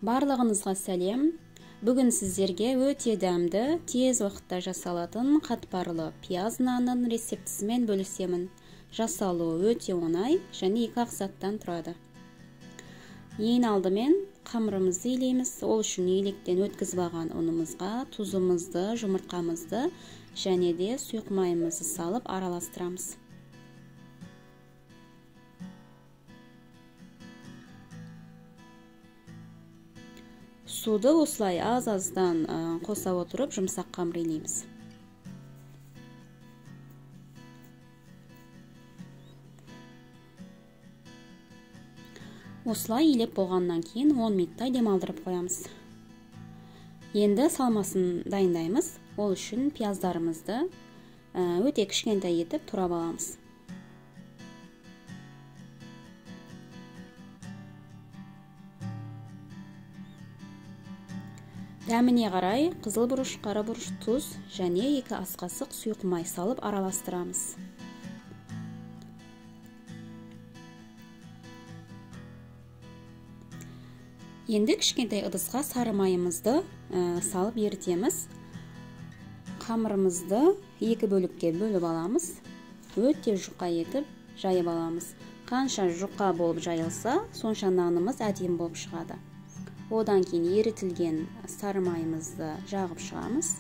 Барлығыңызға сәлем. Бүгін сіздерге өте дәмді, тез уақытта жасалатын қатпарлы пияз нанның рецептісімен бөлісемін. Жасалуы өте оңай және екі-ақ заттан тұрады. Ең алдымен қамырымызды илейміз. Ол үшін електен өткізіп алған ұнымызға тұзымызды, жұмыртқамызды және де сұйық майымызды салып араластырамыз. Суды осылай аз-аздан қоса отырып жұмсақ қамыр илейміз. Осылай илеп болғаннан кейін 10 минуттай демалдырып қоямыз. Енді салмасын дайындаймыз. Ол үшін пияздарымызды өте кішкентай етіп турап аламыз. Дәміне қарай қызыл бұрыш, қара бұрыш, тұз және 2 ас қасық сұйық май салып араластырамыз. Енді кішкентай ыдысқа сары майымызды салып ерітеміз. Қамырымызды 2 бөлікке бөліп аламыз. Өте жұқа етіп жайып аламыз. Қанша жұқа болып жайылса, сонша нанымыз әдемі болып шығады. Одан кейін ерітілген сары майымызды жағып шығамыз.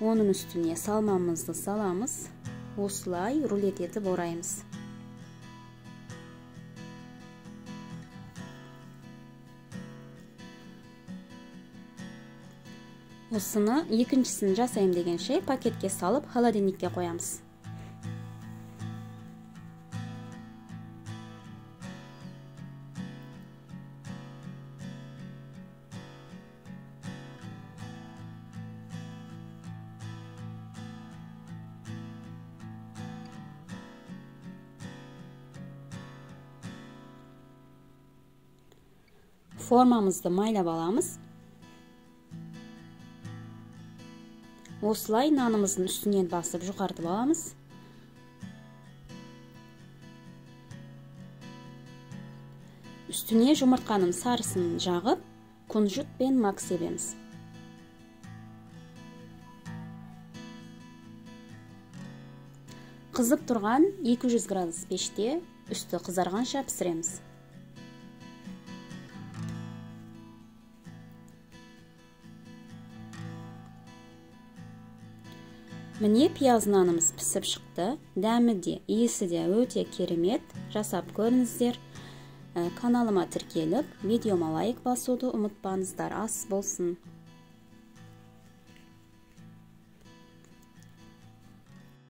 Оның үстіне салмамызды саламыз. Осылай рулет етіп ораймыз. Осыны екіншісін жасайым дегенше пакетке салып холодильникке қоямыз. Формамызды майлап аламыз. Осылай нанымыздың үстінен басып жұқартып аламыз. Үстіне жұмыртқаның сарысын жағып, күнжіт пен мак себеміз. Қызып тұрған 200 градус пеште үсті қызарғанша пісіреміз. Міне пияз нанымыз пісіп шықты. Дәмі де, иісі де өте керемет. Жасап көріңіздер. Каналыма тіркеліп, видеома лайк басуды ұмытпаңыздар. Ас болсын.